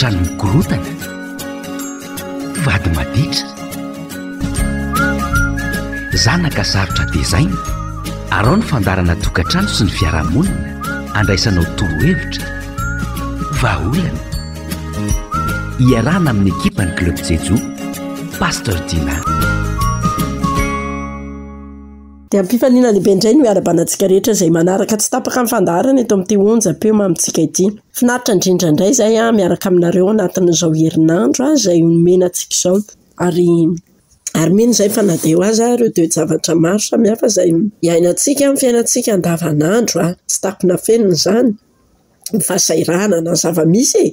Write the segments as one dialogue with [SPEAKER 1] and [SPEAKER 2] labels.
[SPEAKER 1] Tokantrano mikorotana, vady maditra, zanaka sarotra tezaina, arao ny fandaharana tokantrano sy ny fiarahamonina andraisanao torohevitra, vahaolana. Iarahana amin'ny ekipan'ny Club Jejo, Pasteur Dina.
[SPEAKER 2] Dia am-pifaliana lehibe indray no iarahabana antsika rehetra izay manaraka tsy tapaka ny fandaharana eto amin'ity onjam-peo mamintsika ity. Finaritra indrindra indray izay miaraka aminareo anatin'izao herinandro izay nomena antsika izao. Ary ary mino izay fa na dia eo aza ireo toe-javatra maro samihafa izay iainantsika amin'ny fiainantsika andavanandro, tsy takona afenina izany. ny fahasahiranana, ny zava-misy e!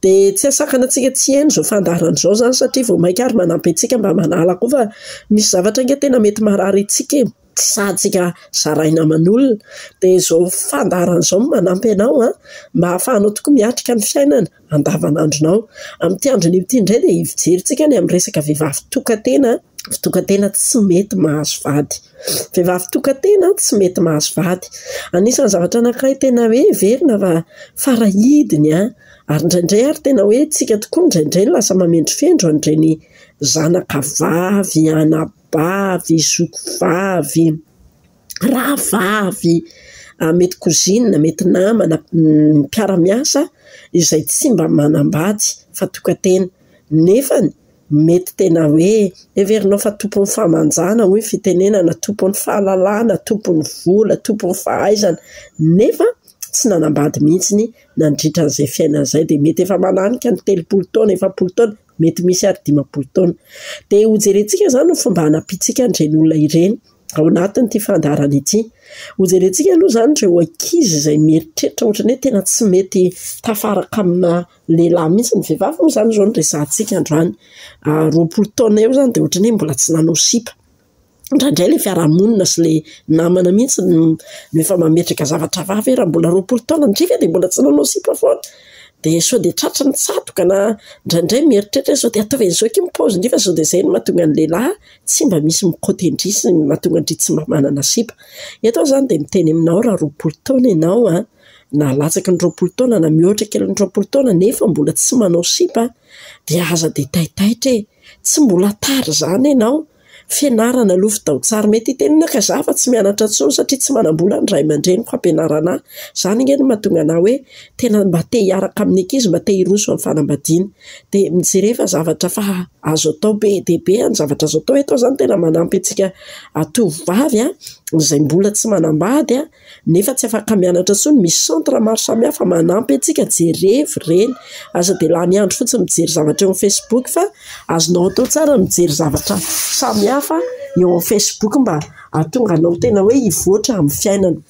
[SPEAKER 2] Dia tsy hahasakana antsika tsy hihaino izao fandaharana izao izany satria vao mainka ary manampy antsika mba manala koa fa misy zavatra ange tena mety marary antsika e! Tsy sahintsika zaraina aman'olona. Dia izao fandaharana izao no manampy anao an, mba hahafahanao tokoa miatrika ny fiainana andavanandronao. Amin'ity andron'io ity indray dia hijerintsika ny amin'ny resaka vehivavy tokan-tena, tokan-tena tsy mety mahazo vady. Vehivavy tokan-tena tsy mety mahazo vady. Anisan'ny zavatra anankiray tena hoe heverina fa farahidiny ary indraindray ary tena hoe tsika tokoa indraindray no lasa mamendrofendro an'ireny zanaka vavy, anabavy, zoky vavy, rahavavy, mety cousine, mety namana, mpiara-miasa izay tsy mba manambady fa tokan-tena. Nefany Mety tena hoe heverinao fa tompon'ny fahamanjana hoy ny fitenenana, tompon'ny fahalalana, tompon'ny vola, tompon'ny fahaizana, nefa tsy nanambady mihitsy nandritra an'izay fiainana izay dia mety efa mananika ny 30 taona, 40 taona, mety misy ary 50 taona. Dia hojerentsika izany ny fomba hanampiantsika an'ireny olona ireny ao anatin'ity fandaharana ity. Hojerentsika aloha izany ireo ankizy izay mieritreritra ohatran'ny hoe tena tsy mety tafaraka amina lehilahy mihitsy, ny vehivavy moa izany izao no resahantsika androany. 20 taona eo izany dia ohatran'ny hoe mbola tsy nanao sipa. Indraindray ilay fiarahamonina sy ilay namana mihitsy no efa mametraka zavatra hafahafa hoe raha mbola 20 taona ndry ve dia mbola tsy nanao sipa foana. Dia sao dia tratry ny tsatoka na indraindray mieritreritra hoe sao dia ataovy an'izao akia ny paoziny fa sao dia izay no mahatonga ny lehilahy tsy mba misy mikaoty an-dry sy mahatonga an-dry tsy mba manana sipa. Eto aho izany dia miteny aminao raha 20 taona ianao an, na latsaky ny 20 taona na mihoatra kelin'ny 20 taona nefa mbola tsy manao sipa dia aza dia taitaitra e! Tsy mbola tara izany ianao. Fianarana aloha fidao tsara. Mety hiteny ianao ka za fa tsy mianatra intsony satria tsy manam-bola ny ray aman-dreniko hampianarana ahy. Izany ange no mahatonga anah hoe tena mba te hiaraka amin'ny ankizy, mba te hiroso amin'ny fanambadiana. Dia mijereva zavatra fa azo atao be dia be ny zavatra azo atao. Eto aho izany tena manampy antsika tovovavy izay mbola tsy manambady. nefa tsy afaka mianatra intsony, misy centre maro samihafa manampy antsika, jerevo ireny, aza dia lany andro fotsiny mijery zavatra eo amin'ny facebook fa azonao atao tsara ny mijery zavatra samihafa eo amin'ny facebook mba hahatonga anao tena hoe hivoatra amin'ny fiainana.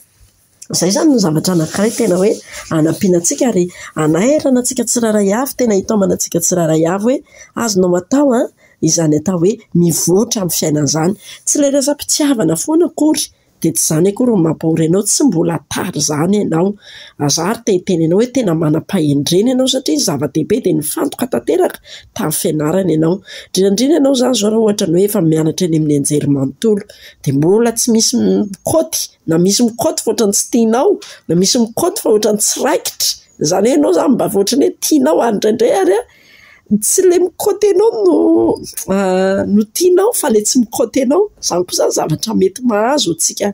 [SPEAKER 2] Izay izany no zavatra anankiray tena hoe hanampiana antsika ary hanairana antsika tsirairay avy, tena hitaomana antsika tsirairay avy hoe azonao atao an, izany atao hoe mivoatra amin'ny fiainana izany. Tsy ilay resa-pitiavana foana akory Dia tsy izany akory no mampahory anao, tsy mbola tara izany ianao. Za ary te hiteny anao hoe tena manam-pahendrena ianao satria ny zava-dehibe dia nifantoka tanteraka tamin'ny fianarana ianao. Indrindra indrindra ianao izany izao raha ohatra ny hoe efa mianatra eny amin'ny anjerimanontolo dia mbola tsy misy mikaoty, na misy mikaoty fa ohatran'ny tsy tianao, na misy mikaoty fa ohatran'ny tsy raikitra. Izany hoe ianao izany mba ohatran'ny hoe tianao ary indraindray ary an, Tsy ilay mikaoty anao no no tianao fa ilay tsy mikaoty anao. Izany koa izany zavatra mety mahazo antsika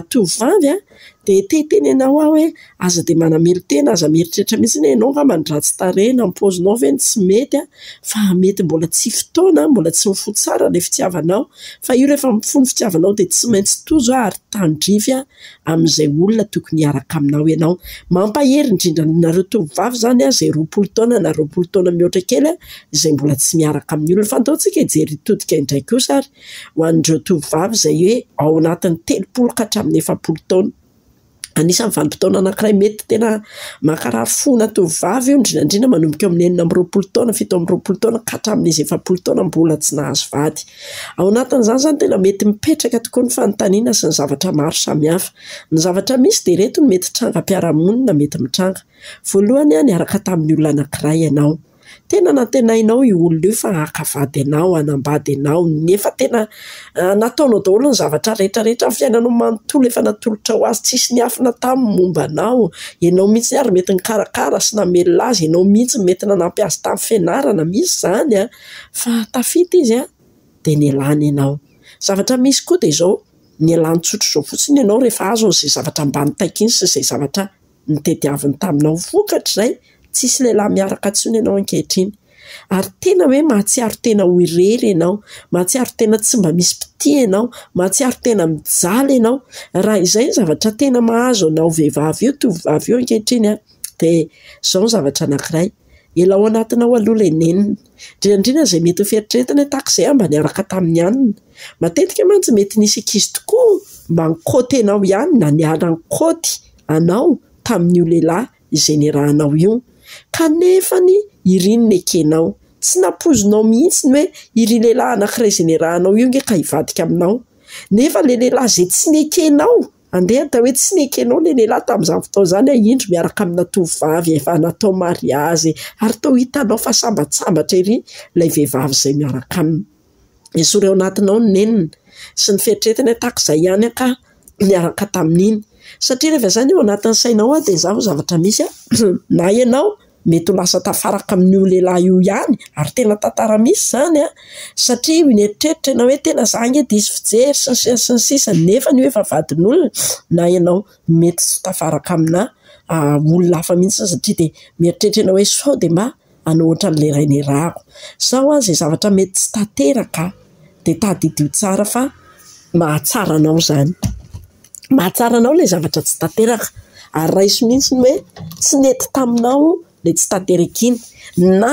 [SPEAKER 2] tovovavy an, dia te hiteny anao aho hoe aza dia manamelo-tena, aza mieritreritra mihitsy hoe ianao angamba no ratsy tarehy na ny paozinao ve no tsy mety an, fa mety mbola tsy fotoana, mbola tsy mifoha tsara ilay fitiavanao. Fa io rehefa mifoha ny fitiavanao dia tsy maintsy tojo ary tandrify amin'izay olona tokony hiaraka aminao ianao. Mampahery indrindra anareo tovovavy izany izay 20 taona na 20 taona mihoatra kely izay mbola tsy miaraka amin'ny olona. Fa andao tsika hijery hitodika indray kosa ary ho an'ireo tovovavy izay hoe ao anatin'ny 30 ka hatramin'ny 40 taona. Anisan'ny vanim-potoana anankiray mety tena mankarary fo na tovovavy io indrindra indrindra manomboka eo amin'ny 26 taona, 27 taona ka hatramin'izy 40 taona mbola tsy nahazo vady. Ao anatin'izany izany tena mety mipetraka tokoa ny fanontaniana sy ny zavatra maro samihafa. Ny zavatra misy dia ireto no mety trangam-piarahamonina mety mitranga. Voalohany, niaraka tamin'ny olona anankiray ianao. Tena nantenainao io olona io fa haka vady anao, hanambady anao, nefa tena nataonao daholo ny zavatra rehetra rehetra, ny fiainanao manontolo efa natolotrao azy, tsisy niafina taminy momba anao. Ianao mihitsy ary mety nikarakara sy namelona azy, ianao mihitsy mety nanampy azy tamin'ny fianarana, misy izany an! Fa tafita izy an, dia nialany ianao. Zavatra misy koa dia izao, nialany tsotr'izao fotsiny ianao rehefa azony izay zavatra mba nitakiany sy izay zavatra notediaviny taminao. Vokatr'izay, tsisy lehilahy miaraka intsony ianao ankehitriny. Ary tena hoe mahatsiaro tena ho irery ianao, mahatsiaro tena tsy mba misy mpitia ianao, mahatsiaro tena mijaly ianao. Raha izay ny zavatra tena mahazo anao vehivavy io, tovovavy io ankehitriny an, dia izao ny zavatra anankiray, elao anatinao aloha ilay nenina. Indrindra indrindra izay mety ho fieritreretana hoe tahaka izay aho mba niaraka tamin'ny anona. Matetika mantsy mety nisy ankizy tokoa mba nikaoty anao ihany na niara-nikaoty anao tamin'io lehilahy izay niarahanao io. Kanefa iry no nekenao. Tsy nampoizinao mihitsy ny hoe iry lehilahy anankiray izay niarahanao io ange ka hivadika aminao. Nefa ilay lehilahy izay tsy nekenao, andeha atao hoe tsy nekenao ilay lehilahy tamin'izany fotoana izany, indro miaraka amina tovovavy efa natao mariazy ary toa hitanao fa sambatsambatra ery ilay vehivavy izay miaraka aminy. Esory ao anatinao ny nenina sy ny fieritreretana hoe tahaka izay ihany aho ka niaraka tamin'iny. Satria rehefa izany ao anatin'ny sainao ao dia izao zavatra misy an, na ianao mety ho lasa tafaraka amin'io lehilahy io ihany, ary tena tantara misy izany an, satria mieritreritra ianao hoe tena izaho ange diso fijery sy ny sisa sy ny sisa, nefa io efa vadin'olona, na ianao mety tsy ho tafaraka amina olona hafa mihitsy satria dia mieritreritra ianao hoe sao dia mba hanao ohatran'ilay ray nirahako. Sao aza izay zavatra mety tsy tanteraka dia tadidio tsara fa mahatsara anao izany. Mahatsara anao ilay zavatra tsy tanteraka ary raiso mihitsy ny hoe tsy nety taminao ilay tsy tanteraka iny na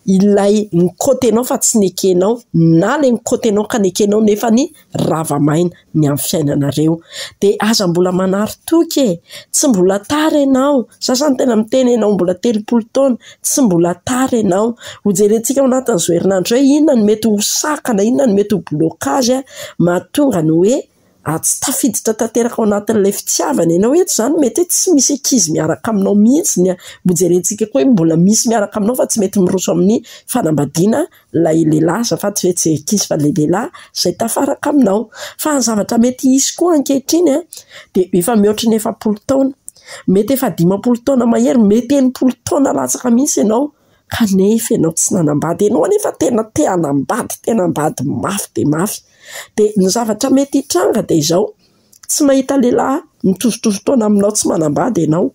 [SPEAKER 2] ilay nikaoty anao fa tsy nekenao na ilay nikaoty anao ka nekenao nefa rava maina ny amin'ny fiainanareo. Dia aza mbola manary toky e! Tsy mbola tara ianao. Sasany tena miteny ianao mbola 30 taona, tsy mbola tara ianao. Hojerentsika ao anatin'izao herinandro izao hoe inona no mety ho sakana, inona no mety ho blocage mahatonga ny hoe tsy tafiditra tanteraka ao anatin'ilay fitiavana ianao. Eto izany mety hoe tsy misy ankizy miaraka aminao mihitsy ny hojerentsika koa hoe mbola misy miaraka aminao fa tsy mety miroso amin'ny fanambadiana ilay lehilahy, azafady fa hoe tsy ankizy fa ilay lehilahy izay tafaraka aminao. Fa ny zavatra mety hisy koa ankehitriny dia efa mihoatry ny 40 taona, mety efa 50 taona mahery, mety 60 taona latsaka mihitsy ianao kanefa ianao tsy nanambady. Ianao anefa tena te hanambady, te hanambady mafy dia mafy. Dia ny zavatra mety hitranga dia izao, tsy mahita lehilahy mitovitovy taona aminao tsy manambady ianao.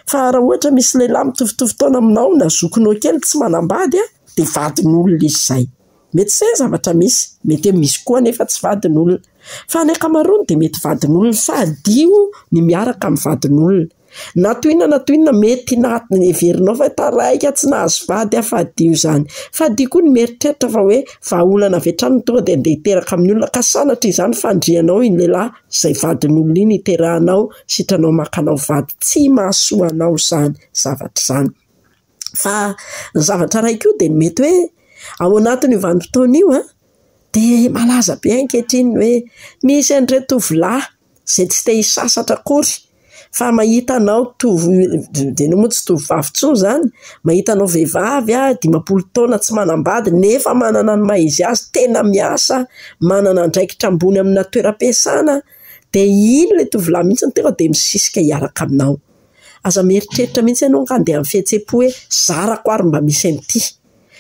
[SPEAKER 2] Fa raha ohatra misy lehilahy mitovitovy taona aminao na zokinao kely tsy manambady dia vadin'olona izy izay. Mety izay ny zavatra misy, mety hoe misy koa anefa tsy vadin'olona. Fa ny ankamaroany dia mety vadin'olona, fadio ny miaraka amin'ny vadin'olona. Na toy inona na toy inona mety na heverinao fa taraiky aho tsy nahazo vady aho, fadio izany. Fadio koa ny mieritreritra fa hoe vahaolana avy hatrany no tonga dia andeha hiteraka amin'ny olona ka sanatria izany fandrianao iny lehilahy izay vadin'olona iny hiterahanao sitranao maka anao vady. Tsy mahasoa anao izany zavatra izany. Fa ny zavatra iray koa dia mety hoe ao anatin'io vanim-potoana io dia malaza be ankehitriny ny hoe misy an'ireo tovolahy izay tsy te hisasatra akory fa mahita anao tovo- dia ianao moa tsy tovovavy intsony izany, mahita anao vehivavy 50 taona tsy manambady nefa manana ny maha izy azy, tena miasa, manana andraikitra ambony amina toeram-piasana, dia iny ilay tovolahy mihitsy no tonga dia misisika hiaraka aminao. Aza mieritreritra mihitsy ianao ka handeha amin'ny fihetseham-po hoe zarako ary mba misy an'ity.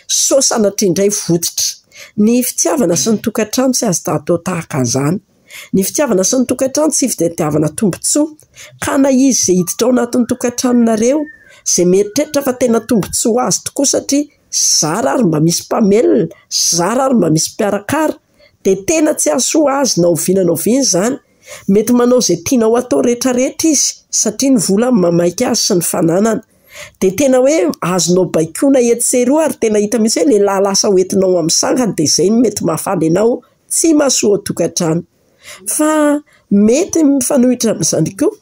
[SPEAKER 2] Sao sanatria indray votitra. Ny fitiavana sy ny tokantrano tsy azo atao tahaka an'izany. Ny fitiavana sy ny tokantrano tsy fitadiavana tombontsoa. Ka na izy izay hiditra ao anatin'ny tokantranonareo, izay mieritreritra fa tena tombontsoa ho azy tokoa satria zara ary mba misy mpamelona, zara ary mba misy mpikarakara, dia tena tsy hahasoa azy na oviana na oviana izany. Mety manao izay tianao atao rehetrarehetra izy satria ny vola no mamaika azy sy ny fananana. Dia tena hoe azonao baikoana etsy sy eroa ary tena hita mihitsy hoe lehilahy lasa hoentinao amin'ny sangany dia izay no mety mahafaly anao, tsy mahasoa ao an-tokantrano. Fa mety mifanohitra amin'izany koa,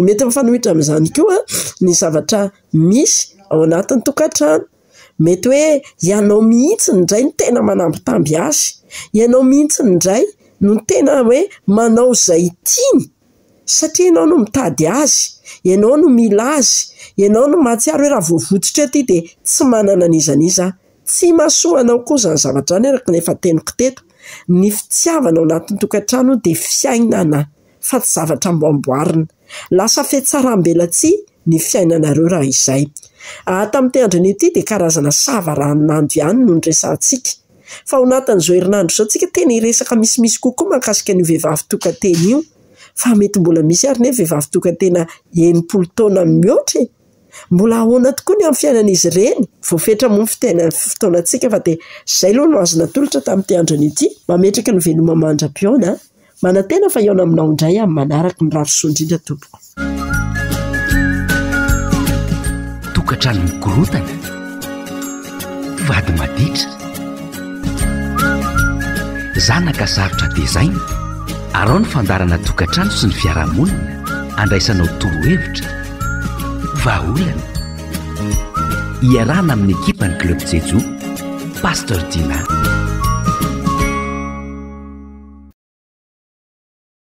[SPEAKER 2] mety mifanohitra amin'izany koa ny zavatra misy ao anatin'ny tokantrano. Mety hoe ianao mihitsy indray no tena manambitamby azy, ianao mihitsy indray no tena hoe manao izay tiany satria ianao no mitady azy. Ianao no mila azy. Ianao no mahatsiaro hoe raha voavotsitra eo ity dia tsy manana an'iza n'iza aho. Tsy mahasoa anao koa izany zavatra izany araka ny efa teniko teto. Ny fitiavana ao anatin'ny tokantrano dia fiainana fa tsy zavatra amboamboarina. Lasa fihatsaram-belatsihy ny fiainanareo raha izay. Tamin'ity andron'io ity dia karazana sava ranon'ando ihany no niresahantsika. Fa ao anatin'izao herinandro izao tsika tena hiresaka misimisy kokoa mahakasika an'io vehivavy tokan-tena io. Fa mety mbola misy ary nefa vehivavy tokan-tena 60 taona mihoatra e! Mbola ahoana tokoa ny amin'ny fiainan'izy ireny? Voafetra moa ny fitena fotoanantsika fa dia izay aloha no azo natolotra tamin'ity andro anio ity. Mametraka ny veloma mandra-pihaona. Manantena fa hihaona aminao indray amin'ny manaraka. Mirary soa indrindra tompoko.
[SPEAKER 1] Tokantrano mikorontana, vady maditra, zanaka sarotra tezaina, arao ny fandaharana tokantrano sy ny fiarahamonina andraisanao torohevitra, vahaolana. Iarahana amin'ny ekipan'ny Club Jejo, Pasteur Dina.